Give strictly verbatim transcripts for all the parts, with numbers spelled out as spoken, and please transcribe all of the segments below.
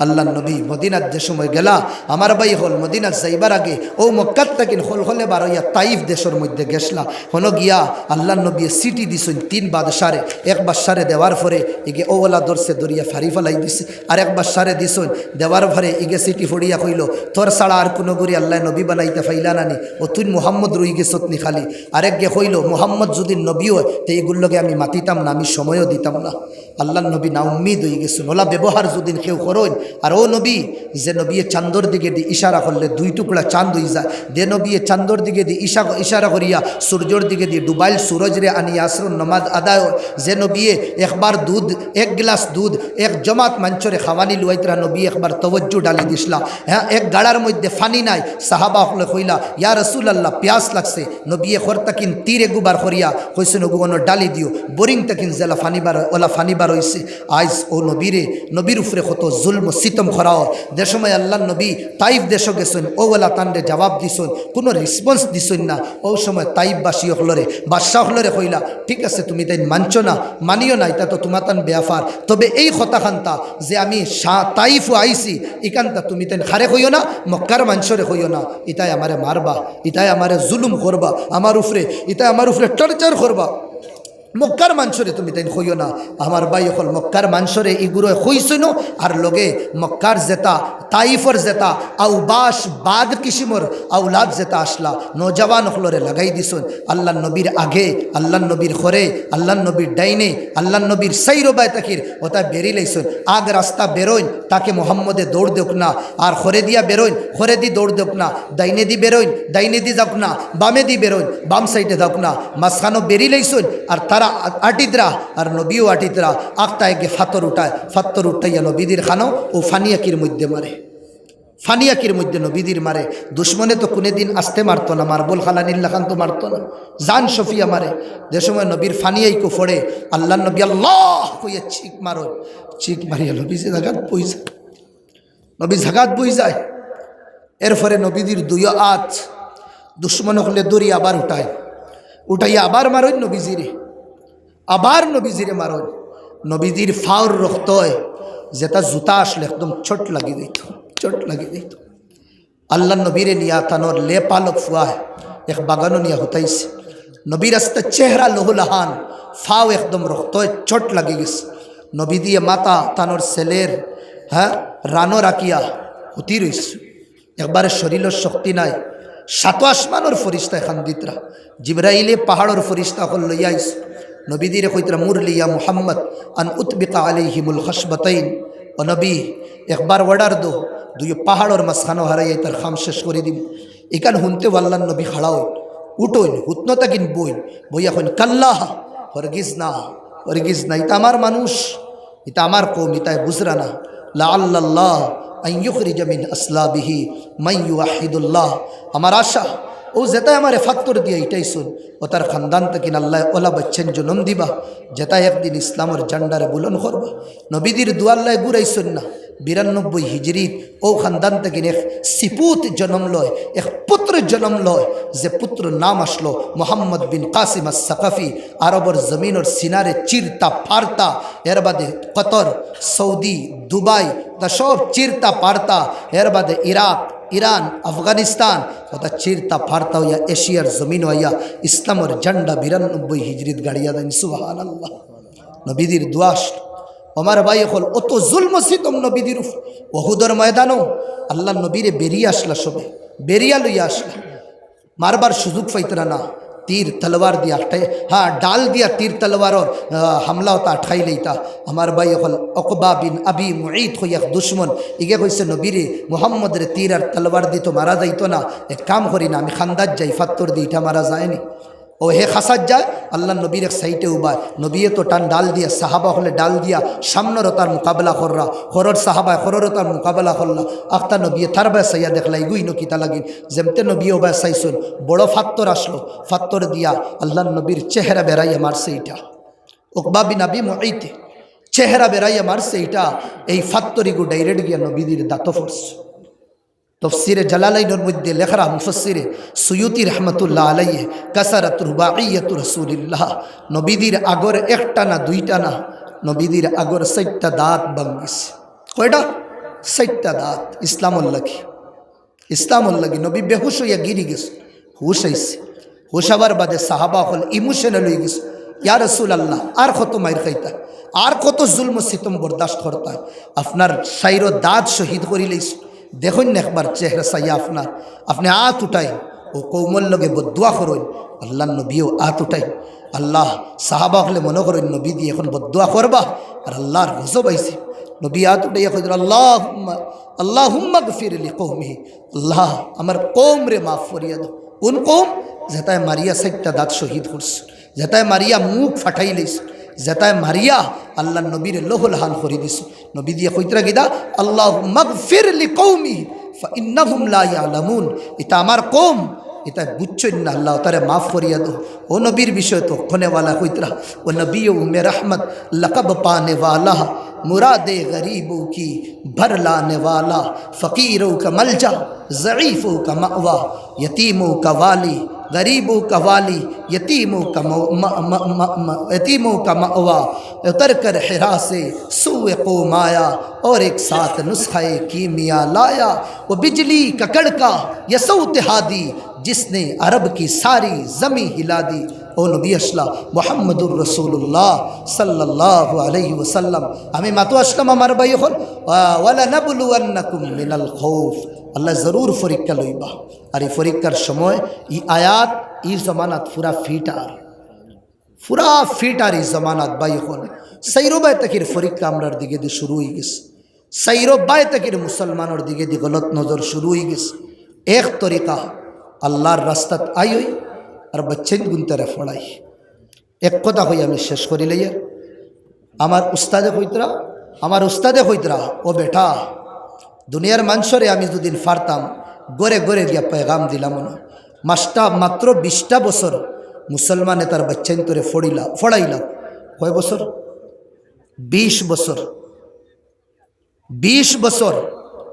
আল্লাহর নবী মদিনাত যে সময় গেলা, আমার ভাই অকল, মদিনাত যাইবার আগে অউ মক্কাত থাকি খলখলে বার অইয়া তাইফ দেশর মধ্যে গেছলা। হনো গিয়া আল্লাহর নবীয়ে চিঠি দিছইন তিন বাদশারে। এক বাদশারে দেওয়ার পরে ইগে অউলা ধরছে, ধরিয়া ফাড়ি ফালাই দিছে। আর এক বাদশারে দিছইন, দেওয়ার পরে ইগে চিঠি পড়িয়া কইলো, "তোর ছাড়া আর কুনু গুরে আল্লায় নবী বানাইতা পাইলা না নি? অউ তুইন মুহাম্মদ রইগেছত নি খালি।" আরেকগে কইলো, "মুহাম্মদ যুদি নবী অয়, তে ইগুর লগে আমি মাতিতাম না, আমি সময়ও দিতাম না।" আল্লাহর নবী নাউম্মিদ অইগেছইন। অউলা ব্যবহার যুদি কেউ করইন, আর অউ নবী, যে নবীয়ে চান্দর দিকেদি ইশারা করলে দুই টুকরা চান্দ অইযায়, যে নবীয়ে চান্দর দিকেদি ইশা-, ইশারা করিয়া সূর্যর দিকেদি ডুবাইল সূরজরে আনিয়া আসরর নমাজ আদায় অয়, যে নবীয়ে একবার দুধ, এক গ্লাস দুধ এক জমাত মানষরে খাওয়ানি লুয়াইতরা, নবী একবার তওয়াজ্জু ডালি দিছলা। হ্যাঁ, এক গাড়ার মধ্যে পানি নাই, সাহাবা অকলে কইলা, "ইয়া রাসূলুল্লাহ, পিয়াস লাগছে।" নবীয়ে খর থাকি তীর এগু বার করিয়া কইছইন, "অগু অনো ডালি দিও।" বোরিং থাকি যেলা পানি বার অয়, অউলা পানি বার অইছে। আইজ অউ নবীরে, নবীর উপরে কত জুলম সিতম করা অয়। যে সময় আল্লাহর নবী তাইফ দেশো গেছইন, অউলা তানরে জবাব দিছইন, কুনু response দিছইন না। অউ সময় তাইফবাসী অকলরে, বাদশা অকলরে কইলা, "ঠিক আছে, তুমিতাইন মানছো না, মানিও না, ইতা তো তুমাতান ব্যাপার। তবে এই কথাখানতা যে আমি শা-, তাইফো আইছি, ইখানতা তুমিতাইন কারে কইও না, মক্কার মানষরে কইও না। ইতায় আমারে মারবা, ইতায় আমারে জুলুম করবা আমার উপরে, ইতায় আমার উপরে torture করবা। মক্কার মানষরে তুমিতাইন কইও না।" আমার ভাই অকল, মক্কার মানষরে ইগুরে কইছইনও, আর লগে মক্কার যেতা, তাইফর যেতা আউবাস, বাদ কিসিমর আওলাদ যেতা আছলা, নওজোয়ান অকলরে লাগাই দিছইন। আল্লাহর নবীর আগে, আল্লাহর নবীর খরে, আল্লাহর নবীর ডাইনে, আল্লাহর নবীর চাইরোবায় থাকি অতায় বেড়ি লাইছইন। আগ রাস্তা বেরইন, তাকে মোহাম্মদে দৌড় দেউক না, আর খরেদিয়া বেরইন, খরেদি দৌড় দেউক না, ডাইনেদি বেরইন, ডাইনেদি যাউক না, বামেদি বেরইন, বাম সাইডে যাউক না, মাঝখানো বেড়ি লাইছইন। আর তারা আ-, আটিতরা, আর নবীও আটিতরা। আখতা এগে ফাত্তর উঠায়, ফাত্তর উঠাইয়া নবীজির কানো অউ পানি আকির মধ্যে মারে, পানি আকির মধ্যে নবীজির মারে। দুশমনে তো কুনুদিন আস্তে মারতো না, মার্বল খেলানির লাখান তো মারতো না, জান সফিয়া মারে। যে সময় নবীর পানি আইকো পড়ে, আল্লাহর নবী আল্লাহ কইয়া চিক মারইন, চিক মারিয়া নবীজি জাগাত বই যায়। নবী জাগাত বই যায়। এরপরে নবীজির দুইও আত দুশমন অকলে ধরি আবার উঠায়, উঠাইয়া আবার মারইন নবীজিরে, আবার নবীজিরে মারইন। নবীজির ফাওর রক্তয় যেতা জুতা আছলো একদম চট লাগি যাইতো, চট লাগি যাইতো। আল্লাহর নবীরে নিয়া তানর লেপালক ফুয়ায় এক বাগানো নিয়া হুতাইছে। নবীর আস্তা চেহারা লহুলাহান, ফাও একদম রক্তয় চট লাগি গেছে। নবীজিয়ে মাথা তানর ছেলের, হ্যাঁ, রানো রাখিয়া হুতি রইছে। একবারে শরীলর শক্তি নাই। সাত আসমানর ফিরিস্তায় কান্দিতরা। জিব্রাইলে পাহাড়র ফিরিস্তা অকল লইয়া আইছে। নবীজিরে কইতরা, "মুর লি ইয়া মুহাম্মদ আন উতবিকা আলাইহিমুল খাসবাতাইন।" ও নবী, একবার order দেও, দুইও পাহাড়র মাঝখানো হারাইয়া ইতার কাম শেষ করি দিমু। ইখান হুনতেউ আল্লাহর নবী খাড়া অইন, উঠইন, হুতনো থাকিন বইন, বইয়া কইন, "কাল্লা, হরগিজ না, হরগিজ না, ইতা আমার মানুষ, ইতা আমার কওম, ইতায় বুঝরা না। লাআল্লাল্লাহ আন ইউখরিজা মিন আসলাবিহি মান ইউওয়াহহিদুল্লাহ।" আমার আশা, অউ যেতায় আমারে ফাত্তর দিয়া ইটাইছইন, অতার খান্দান থাকিন আল্লায় অলা বাইচ্চাইন জনম দিবা, যেতায় একদিন ইসলামর ঝান্ডারে বুলন্দ করবা। নবীজির দোয়া আল্লায় ঘুরাইছইন না, বিরানব্বই হিজরিত অউ খান্দান থাকিন এক সিপুত জনম লয়, এক পুত্র জনম লয়, যে পুত্রর নাম আছলো মুহাম্মদ বিন কাসিম আস সাকাফি। আরবর জমিনর সিনারে চিরতা ফারতা, এর বাদে কতর, সৌদি, দুবাই, তা সব চিরতা ফারতা, এর বাদে ইরাক, ইরান, আফগানিস্তান, অতা চিরতা ফারতা অইয়া এশিয়ার জমিনো আইয়া ইসলামর ঝান্ডা বিরানব্বই হিজরিত গাড়িয়া দেইন। সুবহানাল্লাহ। নবীজির দোয়া আছলো। আমার ভাই অকল, অত জুলম সিতম নবীজির উপর। উহুদর ময়দানো আল্লাহর নবীরে বেড়িয়া আছলা সবে, বেড়িয়া লইয়া আছলা। মারবার সুযোগ পাইতরা না। তীর তলোয়ার দিয়া আটকাই-, হ্যাঁ, ঢাল দিয়া তীর তলোয়ারর, আহ, হামলা অতা আটকাইলাইতা। আমার ভাই অকল, উকবা বিন আবি মুইত কইয়া এক দুশমন, ইগে কইছে, "নবীরে, মুহাম্মদরে তীর আর তলোয়ারদি তো মারা যাইতো না, এক কাম করি না, আমি খান্দাত যাই, ফাত্তর দি ইটা মারা যায়নি।" অউ হে খাসাত যায়, আল্লাহর নবীর এক সাইডে উবায়, নবীয়ে তো টান ঢাল দিয়া, সাহাবা অকলে ঢাল দিয়া, সামনর অতার মোকাবেলা কররা, খরর সাহাবায় খরর অতার মোকাবেলা করলা, আখতা নবীয়ে তার বায় চাইয়া দেখলা, ইগু ইনো কিতা লাগিন, যেমতে নবীয়ে অবায় চাইছইন, বড় ফাত্তর আছলো, ফাত্তর দিয়া আল্লাহর নবীর চেহারা বেড়াইয়া মারছে ইটা। উকবা বিন আবি মুইতে চেহারা বেড়াইয়া মারছে ইটা, এই ফাত্তর ইগু direct গিয়া নবীজির দাঁতো পড়ছে। তফসিরে জালালাইনর মধ্যে লেখরা মুফাসসিরে সুয়ুতি রহমতুল্লাহ আলাইহি, কাসারাত রুবাইয়াতু রাসূলিল্লাহ, নবীজির আগর একটা না দুইটা না, নবীজির আগর চাইরটা দাঁত ভাঙ্গিছে। কয়টা? চাইরটা দাঁত ইসলামর লাগি, ইসলামর লাগি। নবী বেহুশ অইয়া গিরি গেছে, হুশ আইছে। হুশ আবার বাদে সাহাবা অকল ইমোশনাল অই গেছে, "ইয়া রাসূলুল্লাহ, আর কত মাইর খাইতা, আর কত জুলম সিতম বরদাস্ত করতা? আপনার চাইরো দাঁত শহীদ করিলাইছইন, দেখইন না একবার চেহারা চাইয়া আপনার, আপনে আত উঠাইন।" অউ কওমর লগে বদদোয়া করইন, আল্লার নবীও আত উঠাইন। আল্লাহ, সাহাবা অকলে মনো করইন নবীদি এখন বদদোয়া করবা, আর আল্লার গজব আইছে। নবী আত উঠাইয়া কইরা, "আল্লাহুম্মা, আল্লাহুম্মাগফির লিকওমিহি।" আল্লাহ, আমার কওমরে মাফ করিয়া দেও। কুন কওম? যেতায় মারিয়া চাইরটা দাঁত শহীদ করছে, যেতায় মারিয়া মুখ ফাটাইলাইছে, যেতায় মারিয়া আল্লার নবীরে লৌহলহান করি দিছে। নবীদিয়ে কইতরা কিতা, "আল্লাহুম্মাগফির লিকওমিহি ফাইন্নাহুম লা ইয়ালামুন।" ইতা আমার কওম, ইতায় বুঝছইন না, আল্লাহ তারে মাফ করিয়া দেও। অউ নবীর বিষয়ে তো অখনেওয়ালা কইতরা, "ও নবী উম্মে রহমত, লকব পানে ওয়ালা, মুরাদে গরিবো কি ভর লানে ওয়ালা, ফকিরো কা মলজা, জঈফো কা মাওয়া, یتیموں کا والی، غریبوں کا والی، یتیموں کا مو-، م-، م-، م-، م-، یتیموں کا مأویٰ، اتر کر حرا سے سوئے قوم آیا، اور ایک ساتھ نسخۂ کیمیا لایا۔ وہ بجلی کا کڑکا یا صوت ہادی، جس نے عرب کی ساری زمین ہلا دی۔ ও নবী আসলা মুহাম্মদুর রাসূলুল্লাহ সাল্লাল্লাহু আলাইহি ওয়াসাল্লাম। আমি মাতো আসলাম আমার ভাই অকল, আ, "ওয়ালা নাবলুওয়ান্নাকুম মিনাল খাউফ।" আল্লাহ জরুর পরীক্ষা লইবা। আর ই পরীক্ষার সময় ই আয়াত ই জমানাত পুরা ফিট আর, পুরা ফিট আর ই জমানাত ভাই অকল। চাইরো বায় থাকির পরীক্ষা আমরার দিকেদি শুরু অই গেছে। চাইরো বায় থাকির মুসলমানর দিকেদি গলত নজর শুরু অই গেছে। এক তরিকা আল্লার রাস্তাত আইওই আর বাচ্চাইন গুনতারে ফড়াই। এক কথা কই আমি শেষ করিলাইয়ার। আমার উস্তাদে কইতরা, আমার উস্তাদে কইতরা, "ও বেটা, দুনিয়ার মানষরে আমি যুদি পারতাম, ঘরে ঘরে গিয়া পয়গাম দিলাম না।" মাসটা মাত্র বিশটা বছর মুসলমানে তার বাচ্চাইন্তরে ফড়িলা, ফড়াইলা। কয় বছর? বিশ বছর। বিশ বছর,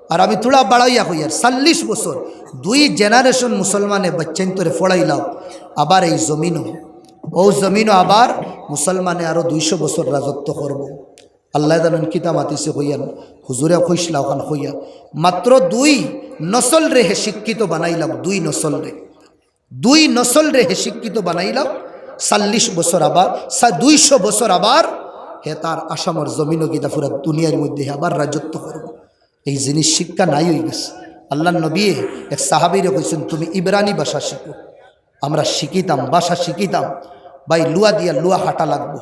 আর আমি থুড়া বাড়াইয়া কইয়ার, চল্লিশ বছর, দুই generation মুসলমানে বাচ্চাইন্তরে ফড়াইলাও, আবার এই জমিনও, অউ জমিনও আবার মুসলমানে আরো দুইশো বছর রাজত্ব করবো। আল্লায় জানইন কিতা মাতিছে কইয়ার, হুজুরে কইছলা অখান কইয়ার। মাত্র দুই নসলরে হে শিক্ষিত বানাইলাও, দুই নসলরে। দুই নসলরে হে শিক্ষিত বানাইলাও, চল্লিশ বছর আবার, সা-, দুইশো বছর আবার হে তার আসামর জমিনও কিতা পুরা দুনিয়ার মধ্যে হে আবার রাজত্ব করবো। এই জিনিস শিক্ষা নাই অই গেছে। আল্লার নবীয়ে এক সাহাবীরে কইছইন, "তুমি ইব্রানি ভাষা শিখো।" আমরা শিখিতাম, ভাষা শিখিতাম। ভাই, লুয়া দিয়া লুয়া কাটা লাগবো।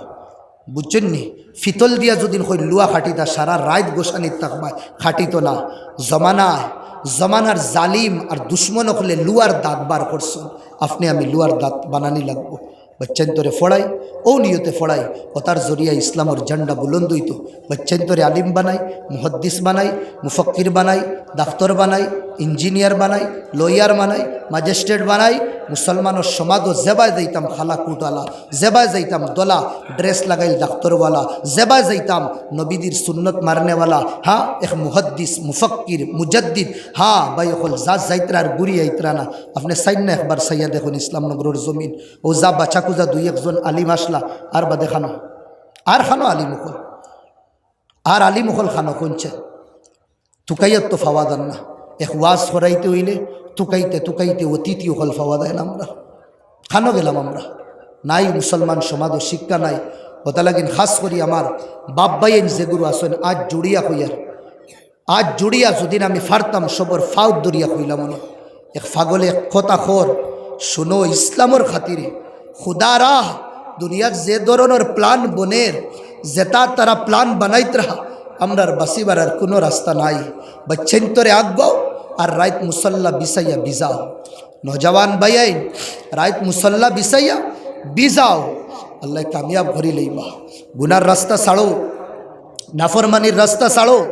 বুঝছইন নি? ফিতল দিয়া যুদি কই লুয়া কাটিতা, সারা রাইত গোসানিত থাকবায়, কাটিতো না। জমানায়, জমানার জালিম আর দুশমন অকলে লুয়ার দাঁত বার করছইন, আপনে আমি লুয়ার দাঁত বানানি লাগবো। বাচ্চাইন্তরে ফড়াই, অউ নিয়তে ফড়াই, অতার জরিয়া ইসলামর ঝান্ডা বুলন্দ অইতো। বাচ্চাইন্তরে আলিম বানাই, মুহাদ্দিস বানাই, মুফাক্কির বানাই, ডাক্তর বানাই, ইঞ্জিনিয়ার বানাই, লয়ার বানাই, ম্যাজিস্ট্রেট বানাই, মুসলমানর সমাজও যেবায় যাইতাম কালা কুটআলা, যেবায় যাইতাম ধলা ড্রেস লাগাইল ডাক্তরওয়ালা, যেবায় যাইতাম নবীদির সুন্নত মাননেওয়ালা, হ্যাঁ, এক মুহাদ্দিস, মুফাক্কির, মুজাদ্দিদ, হ্যাঁ, ভাই অকল যা যাইতরা আর ঘুরি আইতরা না। আপনে চাইন না একবার চাইয়া দেখইন ইসলাম নগরর জমিন, অউ যা বাচ্চা কুজা দুই একজন আলিম আসলা, আর বাদে কানো, আর কানো আলিম অকল। আর আলিম অকল কানো কুনছে? তুকাইয়াত তো পাওয়া যার না। এক ওয়াজ করাইতে অইলে তুকাইতে তুকাইতে অতিথি অকল পাওয়া যায় না আমরা। কানো গেলাম আমরা? নাই, মুসলমান সমাজও শিক্ষা নাই। অতা লাগিন খাস করি আমার বাপ ভাইয়াইন যেগুইন আছইন, আত জুড়িয়া কইয়ার, আত জুড়িয়া যুদি আমি পারতাম সবর পাও ধরিয়া কইলাম অনে। এক পাগলে এক কথা কর, হুনো ইসলামর খাতিরে। খুদারা দুনিয়াত যে ধরনর প্ল্যান বনের, যেতা তারা প্ল্যান বানাইতরা, আমরার বাঁচিবার আর কুনু রাস্তা নাই। বাচ্চাইন্তরে আগাও আর রাইত মুসল্লা বিছাইয়া ভিজাও। নওজোয়ান ভাইয়াইন, রাইত মুসল্লা বিছাইয়া ভিজাও। আল্লায় কামিয়াব করি লইবা। গুনার রাস্তা ছাড়ো, নাফরমানির রাস্তা ছাড়ো।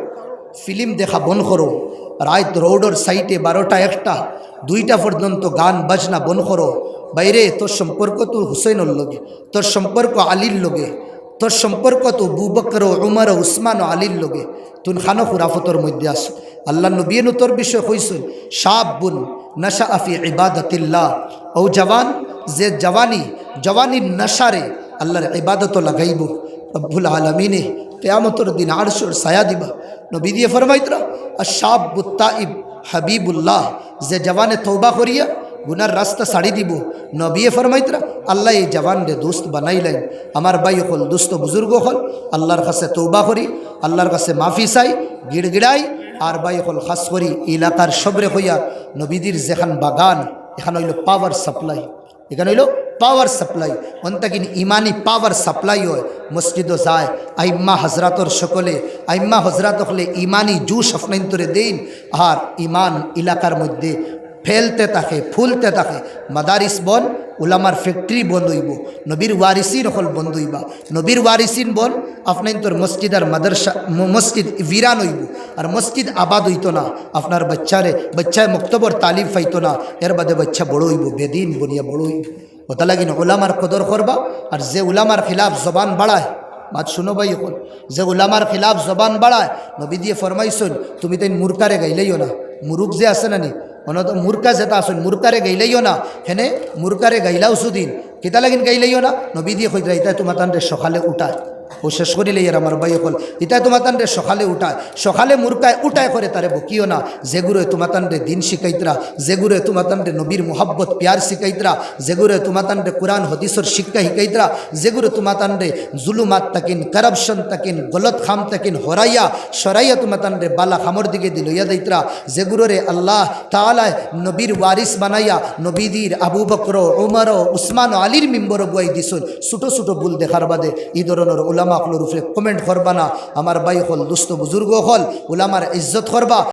ফিল্ম দেখা বন্ধ করো। রাইত রোডর সাইডে বারোটা, একটা, দুইটা পর্যন্ত গান বাজনা বন্ধ করো। ভাইরে, তোর সম্পর্ক তো হুসেনর লগে, তোর সম্পর্ক আলীর লগে, তোর সম্পর্ক তো আবু বকর ও উমর ও উসমান ও আলীর লগে। তুই কানো খুরাফতর মধ্যে আছো। আল্লার নবীয়ে নু তোর বিষয়ে কইছইন, "শাবুন নাশাআ ফি ইবাদাতিল্লাহ।" অউ জওয়ান, যে জওয়ানি, জওয়ানির নাশারে আল্লার ইবাদতো লাগাইবো, রব্বুল আলামিনে কিয়ামতর দিন আরশর ছায়া দিবা। নবীজিয়ে ফরমাইতরা, "আশ-শাব্বুত তাইব হাবিবুল্লাহ", যে জওয়ানে তওবা করিয়া গুনার রাস্তা ছাড়ি দিবো, নবীয়ে ফরমাইতরা, "আল্লায় এই জওয়ানরে দোস্ত বানাইলাইন।" আমার ভাই অকল, দোস্ত বুজুর্গ অকল, আল্লার কাছে তওবা করি, আল্লার কাছে মাফি চাই, গিড়গিড়াই। আর ভাই অকল, খাছ করি এলাকার সবরে কইয়ার, নবীজির যেখান বাগান, এখান অইলো পাওয়ার সাপ্লাই। এখান অইলো পাওয়ার সাপ্লাই। অন থাকিন ইমানি পাওয়ার সাপ্লাই অয়। মসজিদো যায়, আইম্মা হজরাতর সকলে, আইম্মা হজরাত অকলে ইমানি জুশ আফনাইন্তরে দেইন। আর ইমান এলাকার মধ্যে ফেলতে থাকে, ফুলতে থাকে। মাদারিস বন, উলামার ফ্যাক্টরি বন্ধ অইবো, নবীর ওয়ারিসিন অকল বন্ধ অইবা। নবীর ওয়ারিসিন বন, আফনাইন্তর মসজিদ আর মাদ্রাসা, ম-, মসজিদ বিরান অইবো, আর মসজিদ আবাদ অইতো না। আফনার বাচ্চারে, বাচ্চায় মক্তবর তালিম পাইতো না, এর বাদে বাচ্চা বড় অইবো, বেদিন বনিয়া বড় অইবো। অতা লাগিন উলামার কদর করবা। আর যে উলামার খিলাফ জবান বাড়ায়, মাত শুনো ভাই অকল, যে উলামার খিলাফ জবান বাড়ায়, নবীজিয়ে ফরমাইছইন, তুমি তাইন মুরকারে গাইলাইও না। মুরুক যে আছে না নি, অন তো মুরকা যেটা আছইন, মুরকারে গাইলাইও না। হেনে মুরকারে গাইলাও সুদিন, কিতা লাগিন গাইলাইও না? নবীজিয়ে কইতরা, ইতায় তুমাতানরে সকালে উঠায়। অউ শেষ করিলাইয়ার আমার ভাই অকল, ইতায় তুমাতানরে সকালে উঠায়, সকালে মুরকায় উঠায় করে তারে বকিও না। যেগুরে তুমাতানরে দিন শিখাইতরা, যেগুরে তুমাতানরে নবীর মুহাব্বত পিয়ার শিখাইতরা, যেগুরে তুমাতানরে কুরআন হদিসর শিক্ষা শিখাইতরা, যেগুরে তুমাতানরে জুলুমাত থাকিন, কারাপশন থাকিন, গলত খাম থাকিন হরাইয়া, সরাইয়া তুমাতানরে বালা খামর দিকে দি লইয়া যাইতরা, যেগুরে আল্লাহ তাআলায় নবীর ওয়ারিস বানাইয়া, নবীজির আবু বকর, উমর, উসমান, আলীর মিম্বর বুয়াই দিছইন। ছোট ছোট ভুল দেখার বাদে ই ধরনর উলামা অকলর উপরে comment করবা না। আমার ভাই অকল, দোস্ত বুজুর্গ অকল, উলামার ইজ্জত করবা,